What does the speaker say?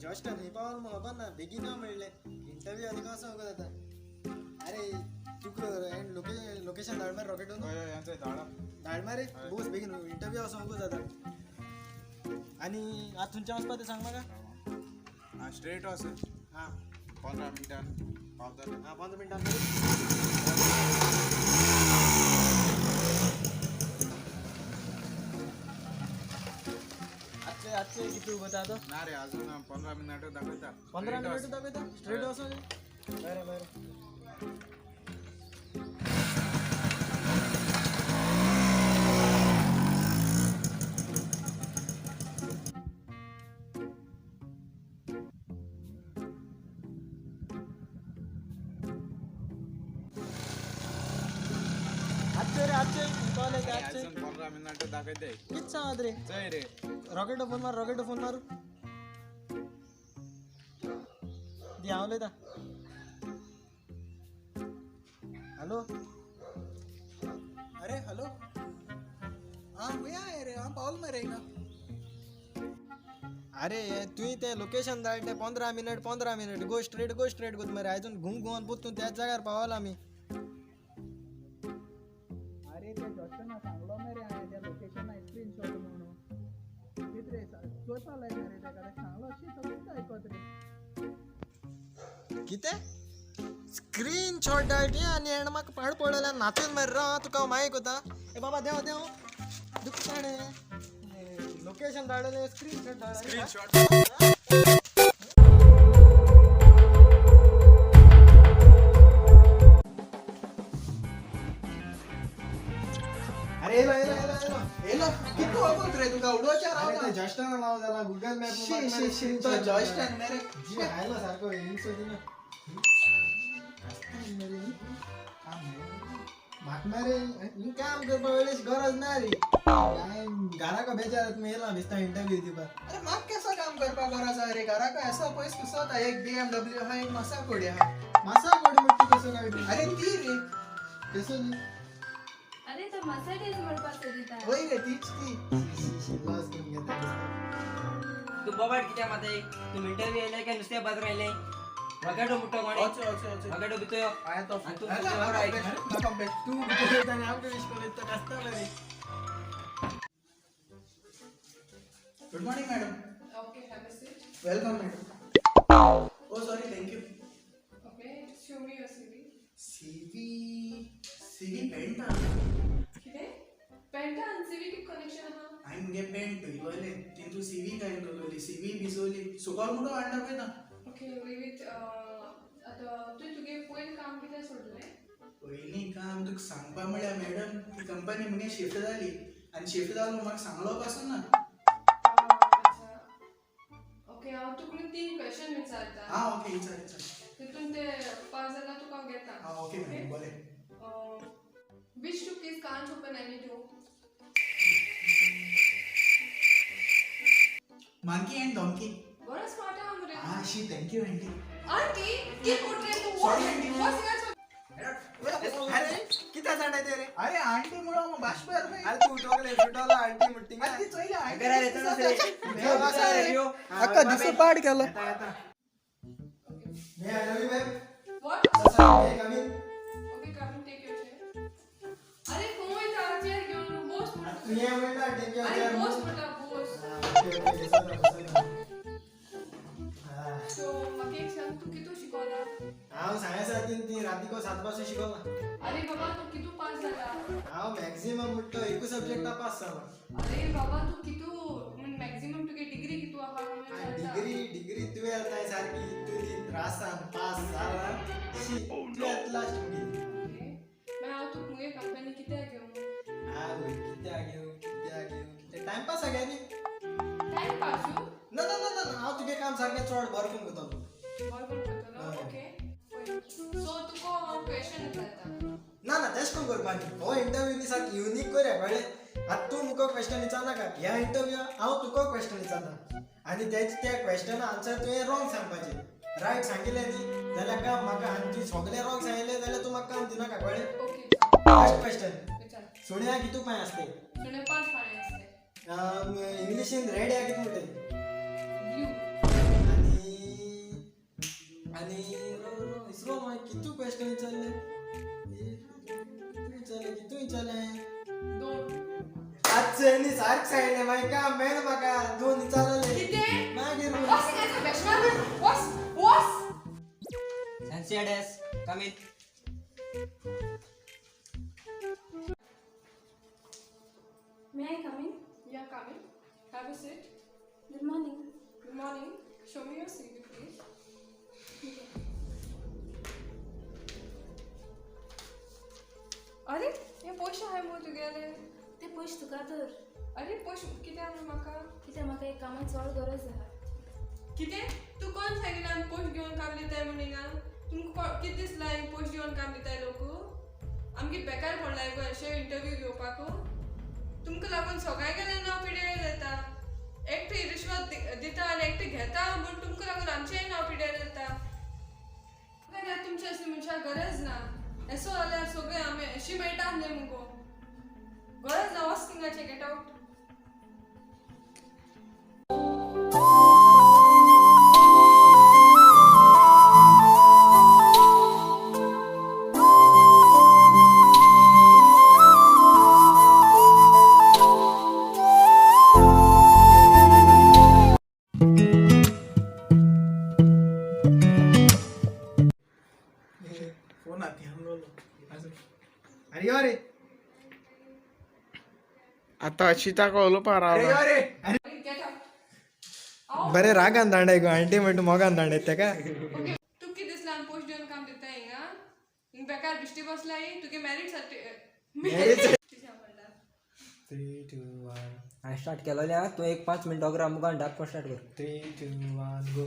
जॉस्टन खंय पावल मग खबर ना, बेगीन यो म्हणलें. इंटरव्यू आनी कसो जाता. अरे तुका लोकेशन धाड मरे रॉकेटून. धाड मरे, बोस बेगीन इंटरव्यू असो जाता. आनी आतां खंयच्या वचपा तें सांग म्हाका. स्ट्रेट वच. हां 15 मिनटान पावतले. हां 15 मिनटान. आजचे किती उभं आता? ना रे, अजून 15 मिनिट दाखवता. 15 मिनिट दाखवता स्ट्रेट वचून. बरें बरें. आजचे रे आजचे कॉलेज आजचे 15 मिनिट दाखवते. किती सांगत रे? चल रे रॉकेटो फोन मार, रॉकेटो फोन मारू दी. हांव उलयता. हॅलो. अरे हॅलो. हां खंय आहे रे? हांव पावल मरे हिंगा. अरे तुवें तें लोकेशन धाड तें 15 minute 15 minute go straight go straight कोत मरे. आयजून घुम घुमोन पोत्तून त्याच जाग्यार पावला आमी. अरे त्या जॉस्टना सांगलो मरे हांवें त्या लोकेशना स्क्रीनशॉट म्हणून. कित रे चोयपा लाय मरे ताका सांगलो अशी तो कितें आयकत रे. कितें स्क्रीनशॉट धाडटी आनी हेण म्हाका पाड पडलें नाचून मरे राव तुका हांव मागीर कोता. ए बाबा देंव देंव दुखताणें लोकेशन धाडलें स्क्रीनशॉट धाडलें. स्क्रीनशॉट. अरे येलो येलो येलो येलो येलो कितू वगत रे तुका उडोवच्या रावता. जॉस्टना नाव जाला गुगल मॅप. शी शी शी तो जॉस्टन मरे. जीव आयलो सारको हिंसो दिना म्हाका मरे ही काम करपा वेळेस गरज ना रे. घराक बेजार येयला दिसता इंटरव्यू दिवपाक. अरे म्हाका केसो काम करपा गरज आहा रे? घराक एसो पयस कुसोता. एक BMW आहा, एक मासा कोडी आहा. मासा कोडी म्हणटा कसो काय? अरे ती रे. कसो न्ही? अरे तो मर्सिडीज म्हणपाक सोदिता. वय रे तीच ती. लॉस करून घेता दिसता. तू बोबाट कित्याक मारताय? तूं इंटरव्यू येयले काय नुस्त्या बाजार आयले? रॉकेटो मुट्टो कोणे? वचो वचो वचो. रॉकेटो भितर यो. आया तो. आनी तूं अरे, बरोबर म्हाका आयक. बेस्ट, म्हाका बेस्ट. तूं भितर येता आनी आमकां विश करून येता कसता मरे. Good morning madam. Okay, have a seat. Welcome madam. Oh sorry, thank you. Okay, show me your CV. CV CV पेंटा. कितें? पेंटा आनी CV कितें कनेक्शन आहा? हांवें मुगे पेंट धुयलोलें तितू सीवी कांय करलोली सीवी भिजोवली सुकोल म्हणून हाडून दाखयता. Okay, leave it. आतां तुवें तुगे पयलीं काम कितें सोडलें? पयलीं काम तुका सांगपा म्हळ्यार मॅडम ती कंपनी मुगे शिफ्ट जाली आनी शिफ्ट जालो म्हाका सांगलो पासून ना. अच्छा. ओके, हांव तुका 3 क्वेश्चन विचारता. हां ओके, विचार विचार. तितून ते पास जाल्यार तुका हांव घेता. हां ओके मॅडम बरें. Which two keys can't open any door? Monkey and donkey. बरो स्मार्ट आहा मरे. हां शी thank you aunty. Aunty, कितें कोट रे तूं? Sorry, aunty. What's your अरे कितें जाणा ते रे? अरे आंटी म्हणून बाशपर. अरे तूं उठोकले सुटोला आंटी म्हणटी. ती चोयली आंटी. घरा रे, चल रे. आसा रे. अक्का दिसो पाड केलो. येता येता. May I love you, babe? What? May I come in? Okay, come and take your chair. अरे खंय वयता चेअर घेवन? बोस म्हणटा. तूं हें म्हणटा take your अरे chair. बोस म्हणटा बोस. ओके ओके, बसना बसना. हां. सो म्हाका एक सांग, तूं कितू शिकोला? हांव सायन्सातीन ती रातीको 7 पासून शिकवला. अरे बाबा तूं कितू पास जाला? हांव मॅक्झिमम म्हणटा एकू सब्जेक्टा पास जाला. अरे बाबा तूं कितू मॅक्झिमम तुगे डिग्री कितू आहा म्हणून विचारता. डिग्री डिग्री तुवें जाय सारकी तूं ती त्रासान पास जाला. शी तुवें लास्ट मुगे. ओके, मागीर हांव तुका मुगे कंपनी कित्याक घेवं? आवय कित्याक घेवं कित्याक घेवं कित्याक टायमपास सगळ्यांनी. Time pass you? ना ना ना ना, हांव तुगे काम सारकें चड बरें करून करतलो. बरें करून करतलो. हय. ओके, सो तुका हांव क्वेश्चन विचारता. ना ना तेश कोण करपा न्ही. हो इंटरव्यू न्ही सारकी युनीक करया कळ्ळें. आतां तूं मुका क्वेश्चन विचारनाका, ह्या इंटरव्यू हांव तुका क्वेश्चन विचारता आनी तेच त्या क्वेश्चना आन्सर तुवें रॉंग सांगपाचें. रायट सांगिल्लें न्ही जाल्यार काम म्हाका, आनी तुवें सगळें रॉंग सांगिल्लें जाल्यार तूं म्हाका काम दिनाका कळ्ळें. ओके. First question. विचार. सुण्या कितू पांय आसते? सुणे 5 पांय आसते. इंग्लिशीन रेड या कितें म्हणटात? ब्लू. आनी आनी इसरो मागीर कितू क्वेश्चन विचारले, कितू विचारले, कितू विचारले? दोन. आजचे न्ही, सारकें सांगलें. मागीर काम मेळ्ळें म्हाका. दोन विचारले. कितें? मागीर वच हिंगाचो बेशमान, वच वच. Sancia Des, come in. May I come in? Yeah, come in. Have a seat. Good morning. Good morning. Show me your CV, please. अरे, हे पयशे आहाय मुगो तुगेले. ते पयशे तुका तर. अरे, पयशे कित्याक म्हूण म्हाका? कित्याक म्हाका एक कामाक चड गरज आहा. कितें? तूं कोण सांगिल्लें आमी पयशे घेवन काम दिताय म्हूण हिंगा? तुमकां कितें दिसलां, हिंग पयशे घेवन काम दिताय लोक? आमगे बेकार पडलाय गो अशें इंटरव्यू घेवपाक. तुमकां लागून सगळ्यांगेलें नांव पिड्यार जाता. एकटे रिश्वत दिता आनी एकटे घेता म्हूण तुमकां लागून आमचेंय नांव पिड्यार जाता. जाल्यार तुमचे असली मनशां गरज ना. एसो जाल्यार सगळें आमी अशी मेळटा न्हय मुगो. गरज ना, वच थिंगाचें, गेट आवट. फोन हाती आहलो. अरे यो रे. आतां अशिताक उलोवपा अरे यो रे. Get out. बरे रागान दांडाय गो आंटी, म्हणटा मोगान दांडाय तेका. ओके, तुका कितें दिसलां, आमी पयशे दिवन काम दिता हिंगा? हिंग बेकार बिश्टी बसला ही तुगे मॅरीड सर्टिफिकेट. 3 2 1. हांवें स्टार्ट केलोलें आहा. तूं एक 5 मिनट ऑगरा मुखार डाक स्टार्ट कर. 3 2 1 गो.